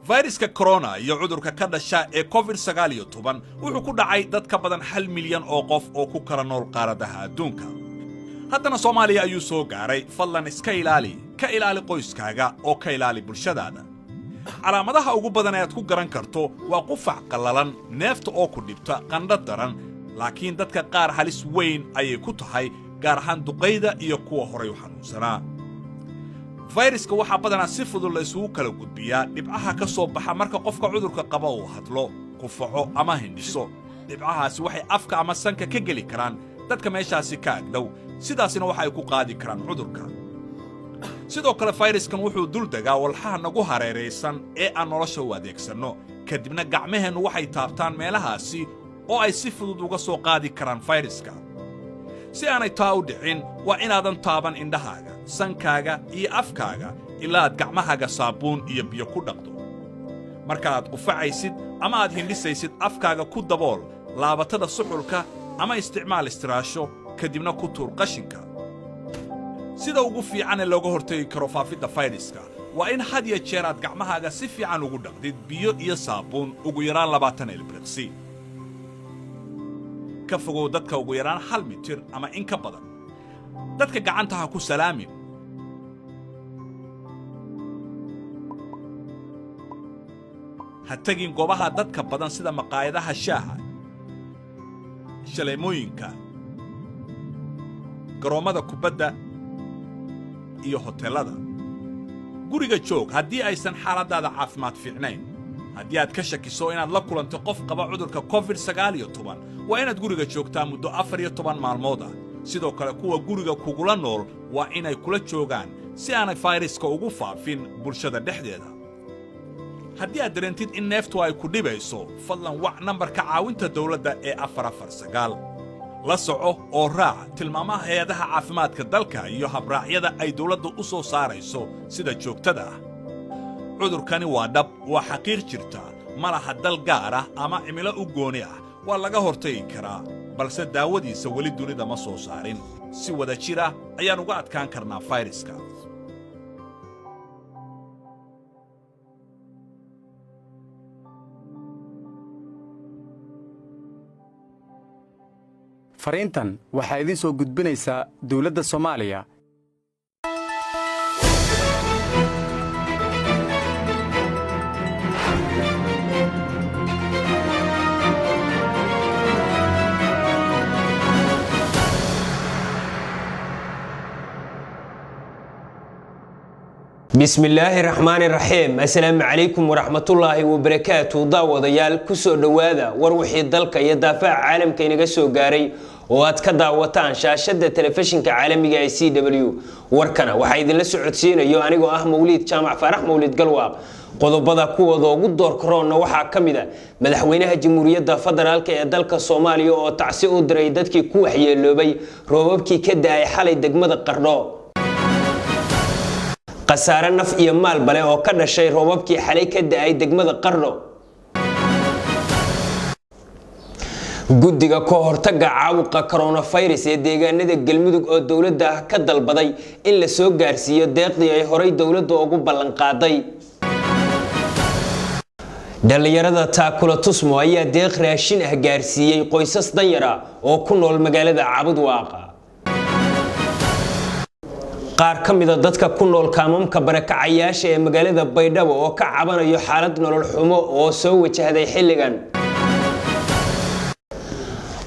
Fayraska korona iyo cudurka ka dhasha ee COVID 19 wuxuu ku dhacay dad ka badan 1 milyan oo qof oo ku kala nool qaaradaha adduunka. Haddana Soomaaliya ayuu soo gaaray. Fadlan iska ilaali, ka ilaali qoyskaaga oo ka ilaali bulshadaada. Calaamadaha ugu badan ee aad ku garan karto waa qufac qallalan, neefta oo ku dhibta, qandho daran, laakiin dadka qaar halis weyn ayay ku tahay, gaar ahaan duqayda iyo kuwa horay u xanuunsanaa. Fayraska waxaa badanaa si fudud la isugu kala gudbiyaa dhibcaha ka soo baxa marka qofka cudurka qaba uu hadlo, qufaco ama hindhiso. Dhibcahaasi waxay afka ama sanka ka geli karaan dadka meeshaasi ka agdhow, sidaasina waxa ay ku qaadi karaan cudurka. Sidoo kale, fayraskan wuxuu dul degaa walxaha nagu hareeraysan ee aan nolosha u adeegsanno, kadibna gacmaheennu waxay taabtaan meelahaasi oo ay si fudud uga soo qaadi karaan fayraska. Si aanay taa u dhicin, waa inaadan taaban indhahaaga, sankaaga iyo afkaaga ilaa aad gacmahaaga saabuun iyo biyo ku dhaqdo. Marka aad qufacaysid ama aad hindhisaysid, afkaaga ku dabool laabatada suxulka ama isticmaal istiraasho, kadibna ku tuur qashinka. Sida ugu fiican ee looga hortegi karo faafidda fayraska waa in had iyo jeer aad gacmahaaga si fiican ugu dhaqdid biyo iyo saabuun ugu yaraan 20 ilbiriqsi. Ka fogow dadka ugu yaraan 1 mitir ama in ka badan. Dadka gacanta ha ku salaamin. Ha tegin goobaha dadka badan sida maqaayadaha shaaha, shaleemooyinka, garoommada kubadda iyo hoteellada. Guriga joog haddii aysan xaaladdaada caafimaad fiicnayn. Haddii aad ka shakiso inaad la kulantay qof qaba cudurka COVID 19, waa inaad guriga joogtaa muddo 14 maalmood ah. Sidoo kale, kuwa guriga kugula nool waa inay kula joogaan si aanay fayraska ugu faafin bulshada dhexdeeda. Haddii aad dareentid in neeftu ay ku dhibayso, fadlan wac nambarka caawinta dawladda ee 449. La soco oo raac tilmaamaha hay-adaha caafimaadka dalka iyo habraacyada ay dawladda u soo saarayso sida joogtada ah. Cudurkani waa dhab, waa xaqiiq jirta. Ma laha dal gaar ah ama cimilo u gooni ah. Waa laga hortagi karaa, balse daawadiisa weli dunida ma soo saarin. Si wada jir ah ayaan uga adkaan karnaa fayraska. Fariintan waxaa idiin soo gudbinaysaa dawladda Soomaaliya. Bismillaahi raxmaani raxiim. Assalaamu calaykum waraxmatullaahi wabarakaatu. Daawadayaal, kusoo dhowaada war wixii dalka iyo daafaha caalamka inaga soo gaaray oo aad ka daawataan shaashada telefishinka caalamiga ee CW. Warkana waxaa idinla socodsiinayo anigoo ah Mawliid Jaamac Faarax, Mawliid Galwaaq. Qodobada kuwooda ugu doorkaroonna waxaa ka mid a madaxweynaha Jamhuuriyadda Federaalk ee dalka Soomaaliya oo tacsi u diray dadkii ku waxyeeloobay roobabkii ka da-ay xalay degmada Qardho. Khasaare naf iyo maalbale oo ka dhashay roobabkii xalay ka da-ay degmada Qardho. Guddiga ka hortaga caabuqa coronavirus ee deegaanada Galmudug oo dowladda ka dalbaday in la soo gaarsiiyo deeqdii ay horay dowladda ugu ballanqaaday. Dhallinyarada Taakula Tusmo ayaa deeq raashin ah gaarsiiyey qoysas danyara oo ku nool magaalada Cabudwaaqa. Qaar ka mida dadka ku nool kaamamka barakacayaasha ee magaalada Baydhabo oo ka cabanayo xaalad nolol xumo oo soo wajahday xilligan.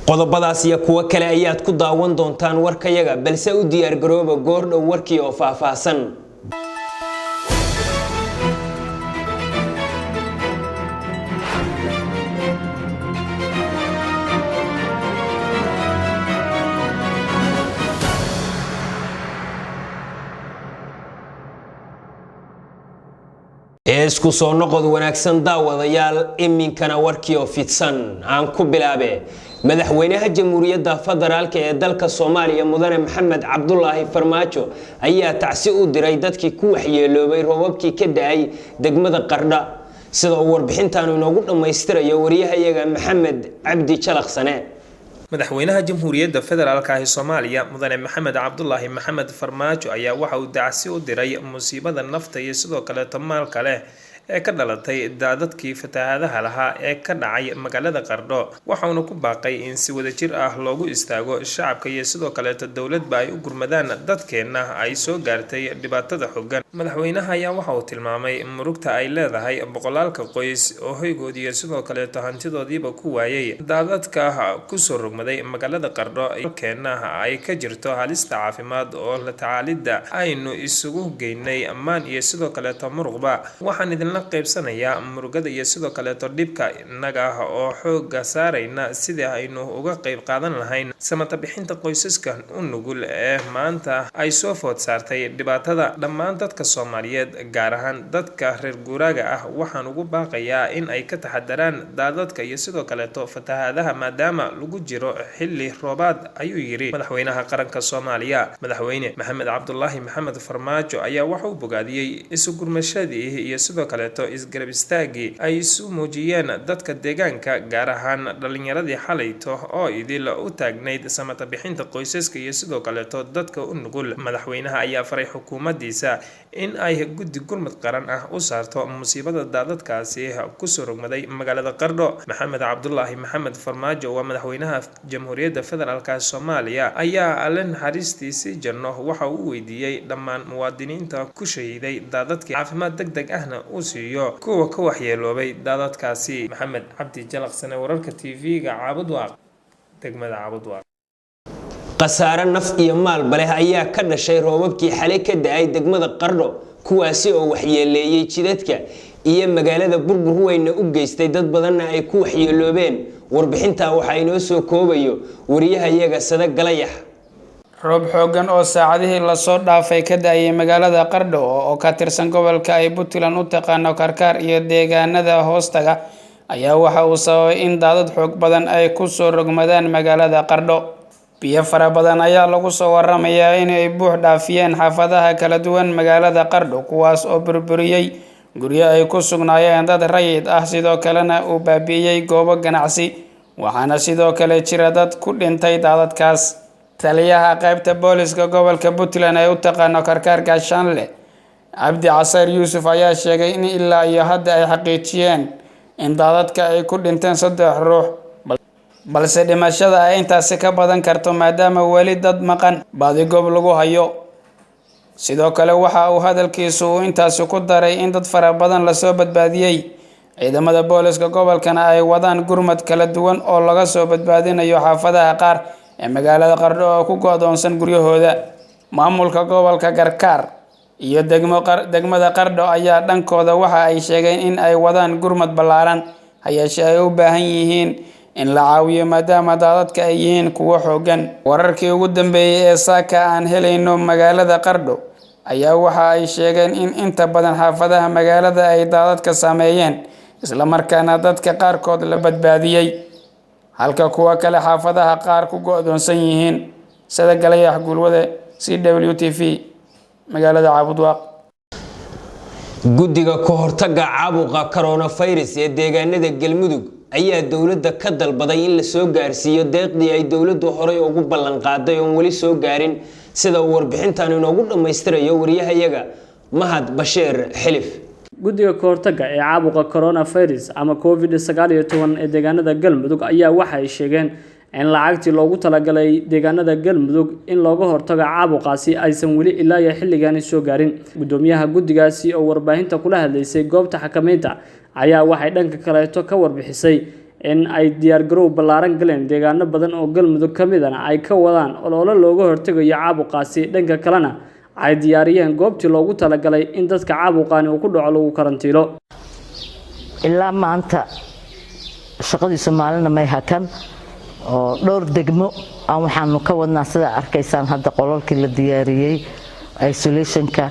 Qodobadaas iyo kuwo kale ayaad ku daawan doontaan warkayaga, balse u diyaargarooba goordhow warkii oo faahfaahsan. Isku soo noqod wanaagsan, daawadayaal. Iminkana warkii oo fidsan. Aan ku bilaabe, madaxweynaha Jamhuuriyadda Federaalk ee dalka Soomaaliya, Mudane Maxamed Cabdulaahi Farmaajo, ayaa tacsi u diray dadkii ku waxyeeloobay roobabkii ka da-ay degmada Qardha, sida uu warbixintaanu inoogu dhammaystirayo wariyahayaga Maxamed Cabdi Jalaqsane. Madaxweynaha Jamhuuriyadda Federaalka ah Soomaaliya, Mudane Maxamed Cabdulaahi Maxamed Farmaajo, ayaa waxa uu dacsi u diray musiibada nafta iyo sidoo kaleeto maalka leh ee ka dhalatay daadadkii fatahaadaha lahaa ee ka dhacay magaalada Qardho, waxauna ku baaqay in si wadajir ah loogu istaago shacabka iyo sidoo kaleeto dowladba ay u gurmadaan dadkeenna ay soo gaartay dhibaatada xooggan. Madaxweynaha ayaa waxa uu tilmaamay murugta ay leedahay boqolaalka qoys oo hoygoodii iyo sidoo kaleeto hantidoodiiba ku waayay daadadka kusoo rogmaday magaalada Qardho, keenna ay ka jirto halista caafimaad oo la tacaalidda aynu isugu geynay ammaan iyo sidoo kaleeto muruqba. Waxaan idinla qaybsanayaa murugada iyo sidoo kaleeto dhibka innaga oo xooga saarayna sidii aynu uga qayb qaadan lahayn samata bixinta qoysaska u nugul ee maanta ay soo food saartay dhibaatada. Dhammaan dadka Soomaaliyeed, gaar ahaan dadka reer guuraaga ah, waxaan ugu baaqayaa in ay ka taxadaraan daadadka iyo sidoo kaleeto fatahaadaha, maadaama lagu jiro xilli roobaad, ayuu yidhi madaxweynaha qaranka Soomaaliya. Madaxweyne Maxamed Cabdulaahi Maxamed Farmaajo ayaa waxa uu bogaadiyey isu gurmashadii iyo sidoo kaleeto isgarab istaagii ay isu muujiyeen dadka deegaanka, gaar ahaan dhalinyaradii xalayto oo idil u taagnayd samata bixinta qoysaska iyo sidoo kaleeto dadka u nugul. Madaxweynaha ayaa faray xukuumaddiisa in ay guddi gurmad qaran ah u saarto musiibada daadadkaasi kusoo rogmaday magaalada Qardho. Maxamed Cabdulaahi Maxamed Farmaajo waa madaxweynaha Jamhuuriyadda Federaalka Soomaaliya ayaa Alle naxariistiisii janno waxa uu weydiiyey dhammaan muwaadiniinta ku shahiiday daadadkii, caafimaad deg deg ahna uu siiyo kuwa ka waxyeeloobay daadadkaasi. Maxamed Cabdi Jalaqsane, wararka TV-ga Caabudwaaq, degmada Caabudwaaq. Khasaare naf iyo maalba leh ayaa ka dhashay roobabkii xalay ka da-ay degmada Qardho, kuwaasi oo waxyeeleeyey jidadka iyo magaalada, burbur weyna u geystay, dad badanna ay ku waxyeeloobeen. Warbixintaa waxaa inoo soo koobayo wariyahayaga Sada Galayax. Roob xooggan oo saacadihii lasoo dhaafay ka da-ayay magaalada Qardho oo ka tirsan gobolka ay Puntland u taqaano Karkaar iyo deegaanada hoostaga ayaa waxa uu sababay in daadad xoog badan ay kusoo rogmadaan magaalada Qardho. Biyo fara badan ayaa lagu soo waramayaa inay buux dhaafiyeen xaafadaha kala duwan magaalada Qardho, kuwaas oo burburiyey guryo ay ku sugnaayeen dad rayid ah, sidoo kalena uu baabi'iyey goobo ganacsi. Waxaana sidoo kale jira dad ku dhintay daadadkaas. Taliyaha qaybta booliska gobolka Puntland ee u taqaano Karkaar, Gaashaanle Cabdi Casayr Yuusuf, ayaa sheegay in ilaa iyo hadda ay xaqiijiyeen in daadadka ay ku dhinteen saddex ruux, balse dhimashada ay intaasi ka badan karto maadaama weli dad maqan baadigoob lagu hayo. Sidoo kale waxa uu hadalkiisu uu intaasi ku daray in dad fara badan lasoo badbaadiyey, ciidamada booliska gobolkana ay wadaan gurmad kala duwan oo laga soo badbaadinayo xaafadaha qaar ee magaalada Qardho oo ku go'doonsan guryahooda. Maamulka gobolka Karkaar iyo degmada Qardho ayaa dhankooda waxa ay sheegeen in ay wadaan gurmad ballaaran, hayeeshee ay u baahan yihiin in la caawiyo maadaama daadadka ay yihiin kuwo xooggan. Wararkii ugu dambeeyey ee saaka aan helayno magaalada Qardho ayaa waxa ay sheegeen in inta badan xaafadaha magaalada ay daadadka saameeyeen, islamarkaana dadka qaarkood la badbaadiyey, halka kuwa kale xaafadaha qaar ku go'doonsan yihiin. Sida Galayax Guulwade, CWTV, magaalada Caabudwaaq. Guddiga ka hortagga caabuqa coronavirus ee deegaanada Galmudug ayaa dowladda ka dalbaday in la soo gaarsiiyo deeqdii ay dowladdu horay ugu ballan qaaday oon weli soo gaarin, sida uu warbixintan inoogu dhammaystirayo wariyahayaga Mahad Bashiir Xilif. Guddiga kahortagga ee caabuqa coronavirus ama COVID-19 ee deegaanada Galmudug ayaa waxa ay sheegeen in lacagtii loogu talagalay deegaanada Galmudug in looga hortago caabuqaasi aysan weli ilaa iyo xilligaani soo gaarin. Gudoomiyaha guddigaasi oo warbaahinta kula hadlaysay goobta xakameynta ayaa waxay dhanka kaleeto ka warbixisay in ay diyaargarow ballaaran galeen, deegaano badan oo Galmudug ka midana ay ka wadaan olole looga hortegayo caabuqaasi, dhanka kalena ay diyaariyeen goobtii loogu talagalay in dadka caabuqaani uu ku dhaco lagu karantiilo. Ilaa maanta shaqadiisu maalina may hakan, oo dhowr degmo aan waxaanu ka wadnaa, sidaa arkaysaan hadda qolalkii la diyaariyey isolationka.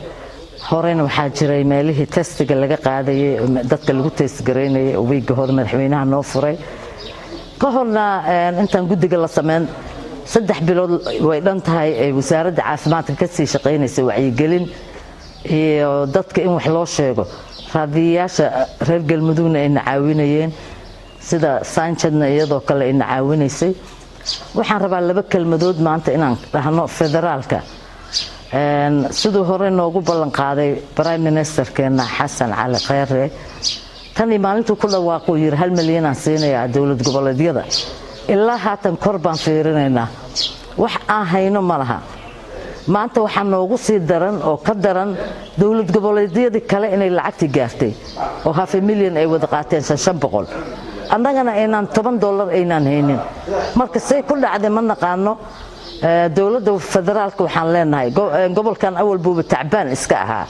Horena waxaa jiray meelihii testiga laga qaadayay, dadka lagu test garaynayay, oo wiigga hore madaxweynaha noo furay. Ka horna intaan guddiga la sameyn 3 bilood way dhan tahay ee wasaaradda caafimaadka kasii shaqaynaysa wacyigelin iyo dadka in wax loo sheego. Raadiyayaasha reer Galmudugna ayna caawinayeen, sida Sanjadna iyadoo kale ayna caawinaysay. Waxaan rabaa laba kelmadood maanta inaan dhahno. Federaalka Siduu hore noogu ballan qaaday Prime Ministerkeena Xasan Cali Kheyre, tanii maalintuu ku dhawaaquu yiri 1 milyan aan siinayaa dowlad goboleedyada, ilaa haatan kor baan fiirinaynaa, wax aan hayno ma laha. Maanta waxaa noogu sii daran oo ka daran dowlad goboleedyadii kale inay lacagtii gaartay oo half a million ay wada qaateen, 500-500, annagana aynaan $10 aynaan haynin. Marka say ku dhacday ma naqaano. Dowladda federaalka waxaan leenahay, gobolkan awal buuba tacbaan iska ahaa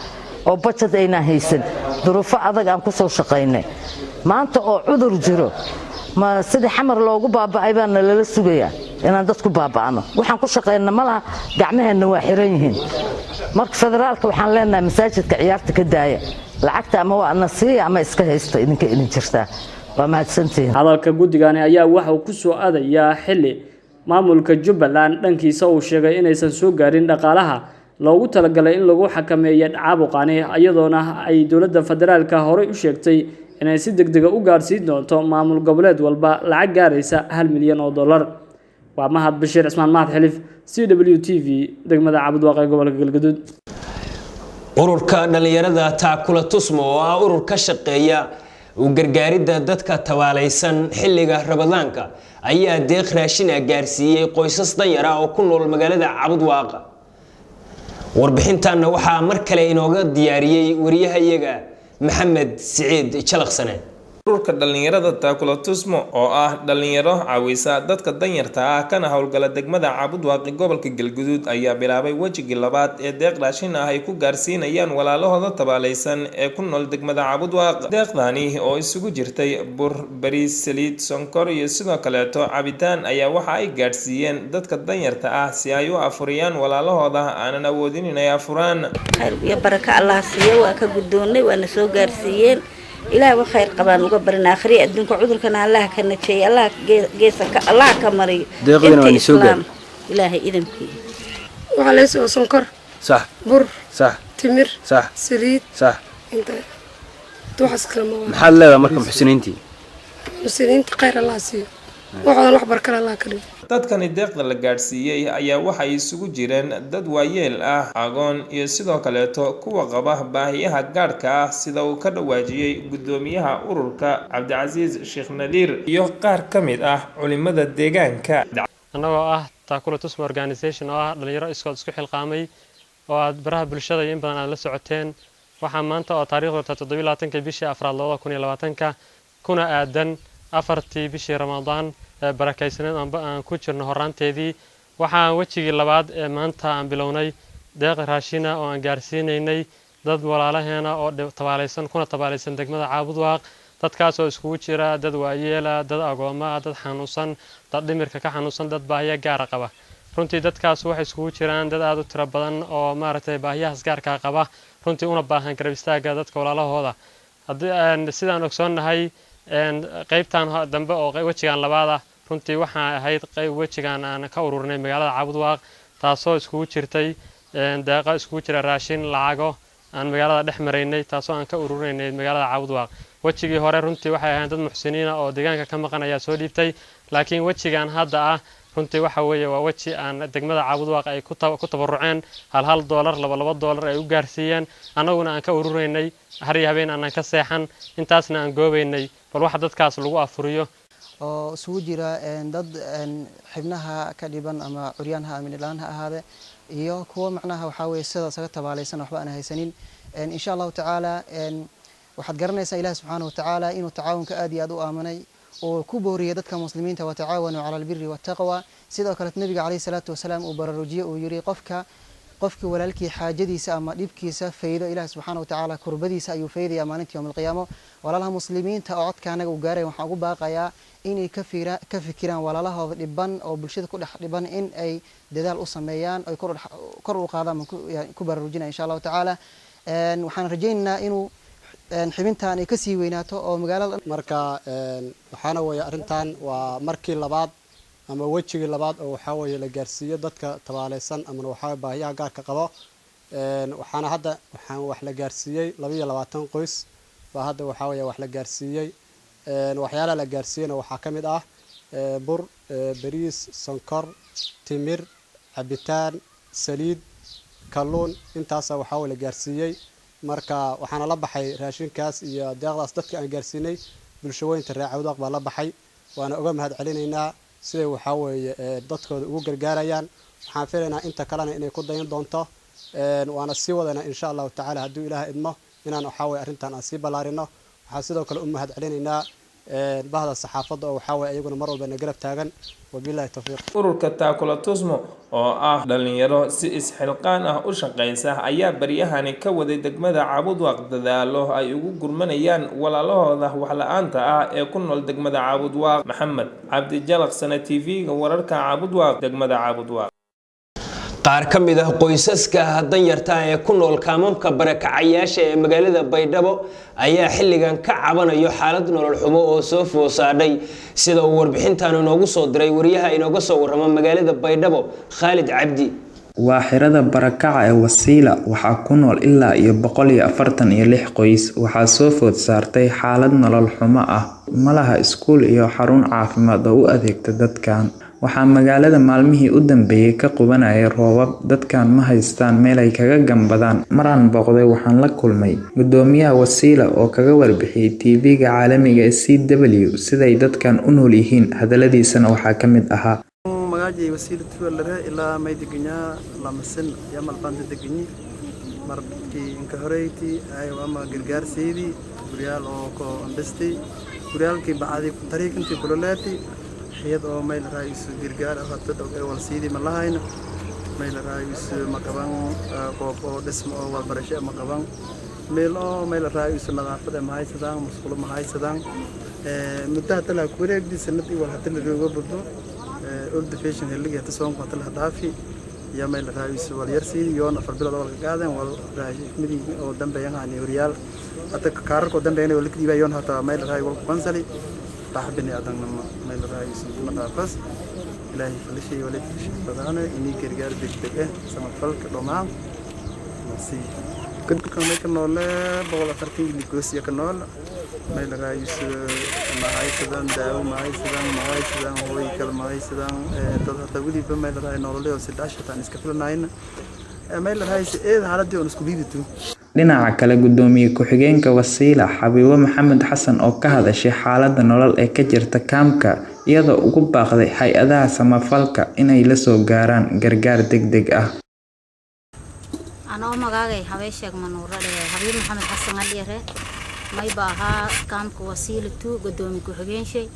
oo budget aynaan haysan, duruufo adag aan ku soo shaqaynay. Maanta oo cudur jiro, ma sidii Xamar loogu baaba'ay baana lala sugayaa inaan dadku baaba'ano? Waxaan ku shaqayna ma laha, gacmaheenna waa xiran yihiin. Marka federaalka waxaan leenahay, masaajidka ciyaarta ka daaya, lacagta ama waa na siiya ama iska haysta, idinka idin jirtaa. Waa mahadsantihiin. Hadalka guddigani ayaa waxa uu ku soo aadayaa xilli maamulka Jubbaland dhankiisa uu sheegay inaysan soo gaarin dhaqaalaha loogu talagalay in lagu xakameeyo caabuqani, iyadoona ay dowladda federaalka horey u sheegtay inay si degdega u gaarsiin doonto maamul goboleed walba lacag gaaraysa $1 milyan. Waa Mahad Bashiir Cismaan, Mahad Xilif, CW TV, degmada Cabudwaaq ee gobolka Galgaduud. Ururka dhallinyarada Taakula Tusmo, oo ah urur ka shaqeeya u gargaaridda dadka tabaalaysan xilliga Ramadaanka, ayaa deeq raashin ah gaarsiiyey qoysas danyar ah oo ku nool magaalada Cabudwaaqa. Warbixintanna waxaa mar kale inooga diyaariyey wariyahayaga Maxamed Siciid Jalaqsane. Ururka dhallinyarada Taakula Tusmo, oo ah dhallinyaro caawisa dadka danyarta ah kana howlgala degmada Caabudwaaqi, gobolka Galguduud, ayaa bilaabay wejigii labaad ee deeq raashin ah ay ku gaarsiinayaan walaalahooda tabaalaysan ee ku nool degmada Caabudwaaq. Deeqdani oo isugu jirtay bur, bariis, saliid, sonkor iyo sidoo kaleeto cabitaan ayaa waxa ay gaadhsiiyeen dadka danyarta ah si ay u afuriyaan walaalahooda aanan awoodin inay afuraan. Khayr iyo barako Allah siiyo. Waa ka guddoonnay, waana soo gaarsiiyeen. Ilaah wa khayr qabaan uga barina akhriya adduunka, cudurkana Allah ka najeeyo, Allah geesa ka Allah ka mariyo. Deeqdiina waa inta soo gaar. Islaam Ilaahay idankii. Waxaa laga soo sonkor, bur, timir, saliid. Inta waxaas kale ma waa. Maxaad leedahay marka muxsiniintii? Muslimiinta khayr Allah siiyo, waxoodan wax barkale Allah ka dhigo. Dadkani deeqda la gaadhsiiyey ayaa waxay isugu jireen dad waayeel ah, agoon iyo sidoo kaleeto kuwa qaba baahiyaha gaadhka ah, sida uu ka dhawaajiyey guddoomiyaha ururka Cabdicasiis Sheekh Nadiir iyo qaar ka mid ah culimada deegaanka. Annagoo ah Taakula Tusmo Organization, oo ah dhalinyaro iskood isku xilqaamay oo aad baraha bulshada iyo in badan aad la socoteen, waxaa maanta oo taariikhdu tahay 27-ka bishii afraad 2020-ka, kuna aadan 4-tii bishii Ramadaan ee barakaysaneed aan ku jirno horaanteedii, waxaan wejigii labaad ee maanta aan bilownay deeq raashina oo aan gaarsiinaynay dad walaalaheena oo tabaalaysan, kuna tabaalaysan degmada Caabudwaaq. Dadkaas oo iskugu jira dad waayeela, dad agooma ah, dad xanuunsan, dad dhimirka ka xanuunsan, dad baahiya gaara qaba. Runtii dadkaas waxay iskugu jiraan dad aada u tiro badan oo maaragtay baahiyahaas gaarkaa qaba, runtii una baahan garab istaagga dadka walaalahooda. Haddii sidaan ogsoonnahay, qaybtan dambe oo wejigan labaad ah runtii waxaa ahayd qayb wejigan aan ka ururinay magaalada Caabudwaaq, taasoo iskugu jirtay deeqo iskugu jira raashin, lacago aan magaalada dhex maraynay, taasoo aan ka ururinaynay magaalada Caabudwaaq. Wejigii hore runtii waxay ahayn dad muxsiniina oo deegaanka ka maqan ayaa soo dhiibtay, laakiin wejigan hadda ah runtii waxa weeye waa weji aan degmada Caabudwaaq ay ku tabaruceen, hal hal doolar, laba laba doolar ay u gaarsiiyeen, annaguna aan ka ururaynay har iyo habeen aanan ka seexan, intaasna aan goobaynay bal waxa dadkaas lagu afuriyo. Oo isugu jira dad xibnaha ka dhiban ama curyaan ha ama indhaan ha ahaade, iyo kuwo macnaha waxaa weeye sida isaga tabaalaysan, waxba aan haysanin. Insha Allahu tacaala, waxaad garanaysaa Ilaah subxaanahu watacaala inuu tacaawunka aad iyo aad u aamanay oo ku booriyay dadka muslimiinta: "Watacaawanuu cala albiri wattaqwa." Sidoo kale Nabiga caleyhi salaatu wasalaam uu baraarujiyey, uu yiri qofka qofkii walaalkii xaajadiisa ama dhibkiisa faydo, Ilaah subxaana watacaala kurbadiisa ayuu faydaya maalinta yowm alqiyaamo. Walaalaha muslimiinta oo codka anaga uu gaaray, waxaan ugu baaqayaa inay ka fikiraan walaalahooda dhiban oo bulshada ku dhex dhiban, in ay dadaal u sameeyaan oy kor u qaadaan ku baraarujinaya. Insha Allahu tacaala, waxaan rajaynaynaa inuu xibintan ay kasii weynaato oo magaalada Marka waxaana weeye arrintan waa markii labaad ama wejigii labaad oo waxaa weeye la gaarsiiyo dadka tabaaleysan amana waxaa baahiyaha gaarka qabo. Waxaana hadda waxaan wax la gaarsiiyey 22 qoys baa hadda waxaa weeye wax la gaarsiiyey. Waxyaalaha la gaarsiiyeyna waxaa ka mid ah bur, bariis, sonkor, timir, cabitaan, saliid. Kalluun intaasa waxaa la gaarsiiyey. Marka waxaana la baxay raashinkaas iyo deeqdaas dadka aan gaarsiinay bulshooyinka reer Cawdaq baa la baxay, waana uga mahad celinaynaa siday waxaa weeye dadkooda ugu gargaarayaan. Waxaan filaynaa inta kalena inay ku dayan doonto, waana sii wadaynaa insha Allahu tacaala hadduu Ilaah idmo inaan waxaa weye arrintan aan sii ballaarino. Waxaan sidoo kale u mahad celinaynaa bahda saxaafadda oo waxaa weye iyaguna mar walba na garab taagan. Wabillahi tawfiiq. Ururka Taakula Tusmo oo ah dhalinyaro si isxilqaan ah u shaqeysa ayaa baryahani ka waday degmada Caabudwaaq dadaalo ay ugu gurmanayaan walaalahooda waxla-aanta ah ee ku nool degmada Caabudwaaq. Maxamed Cabdijalaqsane, TV-ga wararka Caabudwaaq, degmada Caabudwaaq. Qaar ka mid ah qoysaska danyarta ee ku nool kaamamka barakacayaasha ee magaalada Baydhabo ayaa xilligan ka cabanayo xaalad nolol xumo oo soo food saadhay, sida uu warbixintan inoogu soo diray wariyaha inooga soo warrama magaalada Baydhabo, Khaalid Cabdi. Waa xerada barakaca ee Wasiila. Waxaa ku nool ilaa iyo 146 qoys. Waxaa soo food saartay xaalad nolol xumo ah. Ma laha iskuul iyo xarun caafimaad oo u adeegta dadkan. Waxaa magaalada maalmihii u dambeeyay ka qubanayay roobab. Dadkan ma haystaan meel ay kaga gambadaan. Maraan booqday waxaan la kulmay gudoomiyaha Wasiila oo kaga warbixiyay TV-ga caalamiga ee CW siday dadkan u nool yihiin. Hadaladiisana waxaa ka mid ahaa: Magacay Wasiila tuwalare, ilaa may deganyaa 2 san yamal baan deganyi. Markii inka horeyti ay ama gargaarseydii guryaal oo ko andhistay, guryaalkii bacdii tariikantii kuloleeti xiyad oo may la raayis gargaar hata dhow ee walsiidii ma lahayna. May la raayis ma qaban goob oo dhismo oo walbarasho ma qaban, meel oo may la raayis nadaafad ma haysadaan, musqulo ma haysadaan. Muddo hata la ku wareegdi sanad iyo wal hata la roogo baddo old fashion xilligii hata soonku hata la dhaafi iyo may la raayis wal yarsiidi yoon 4 bilood wal ka qaadeen wal raashimidii oo dambeeyaan hani horyaal hata kaararka oo dambeeyaan wal ka dhiibay yoon hata may la raay wal ku kansali baax bini aadanimo may la raayis ma dhaafas. Ilaahay falishay wali fadaana inii gargaar degdeg ah samafalka dhammaan nasiib may ka noole 140 goos iyo ka nool. May la raayis ma haysadaan daawo, ma haysadaan, ma haysadaan hooy kale, ma haysadaan. Dad hata weliba may la raay nololyo saddex aan iska filanayna may la raayis eed xaaladii oon isku liidato. Dhinaca kale, gudoomiye ku-xigeenka Wasiila, Xabiibo Maxamed Xasan, oo ka hadashay xaaladda nolol ee ka jirta kaamka, iyadoo ugu baaqday hay'adaha samafalka inay la soo gaaraan gargaar degdeg ah. Anoo magaagay habeesheeg manuura Habiib Maxamed Xasan adhiire, mayba ahaa kaamka Wasiila 2 gudoomiye ku-xigeenshey.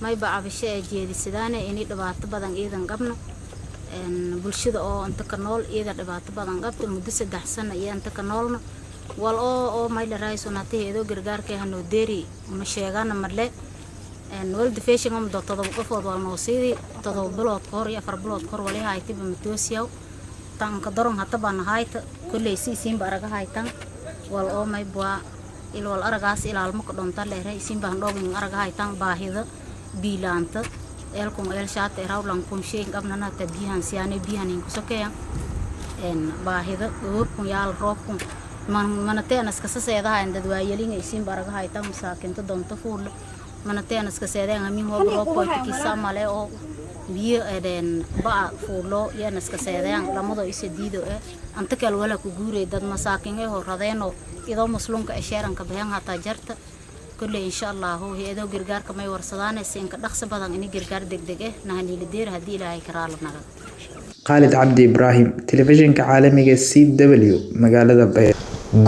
Mayba cabasho ee jeedisadaane ini dhibaato badan iidan qabno, bulshada oo inta ka nool iyada dhibaato badan qabta. Muddo 3 sano iyo inta ka noolna wal oo mayla raaysonaataheedo gargaarka hanoo deeri una sheegana marle. World Vision amdo 7 qofood waa noo siidi 7 bilood kahor iyo 4 bilood kahor. Wali haytiba matoosiyaw tanka daron hata baan hayta kulley si isiinba araga haytan wal oo maybwa il wal aragaas ilaalmo ka dhonta leere isiin baan dhoogin araga haytan baahida biilaanta eelkun eel shaata erawlan kun sheeg qabnana ta biyahan siyaane biyahan in kusokeya baahida goorkun yaal roobkun manateen iska seedaha dadwaayelin isiin baraga haytan masaakinta doonta fuul manateen iska seedeen amin hoob roobko tikisa male oo biyo edeen ba'a fuulo yana iska seedeen lamado isa diido anta kale wala ku guuray dad masaakin ee horadeeno idoo muslimka ee sheeranka bayan hataa jarta kulley. Insha Allahu hay-ado gargaarka may warsadaanaysa inka dhaqso badan ini gargaar degdeg ah nahaniila deer haddii Ilaahay karaala naga. Khaalid Cabdi Ibraahim, Telefishinka Caalamiga CW, magaalada Bay.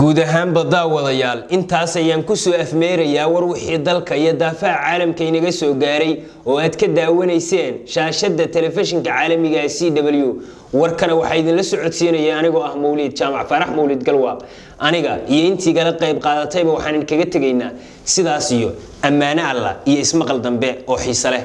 Guud ahaanba daawadayaal, intaas ayaan kusoo afmeerayaa war wixii dalka iyo daafaha caalamka inaga soo gaaray oo aad ka daawanayseen shaashada telefishinka caalamiga ee CW. Warkana waxaa idinla socodsiinaya anigoo ah Mawliid Jaamac Faarax, Mawliid Galwaaq. Aniga iyo intii gala qayb qaadatayba waxaan idinkaga tegaynaa sidaas iyo ammaano Allah iyo ismaqal dambe oo xiise leh.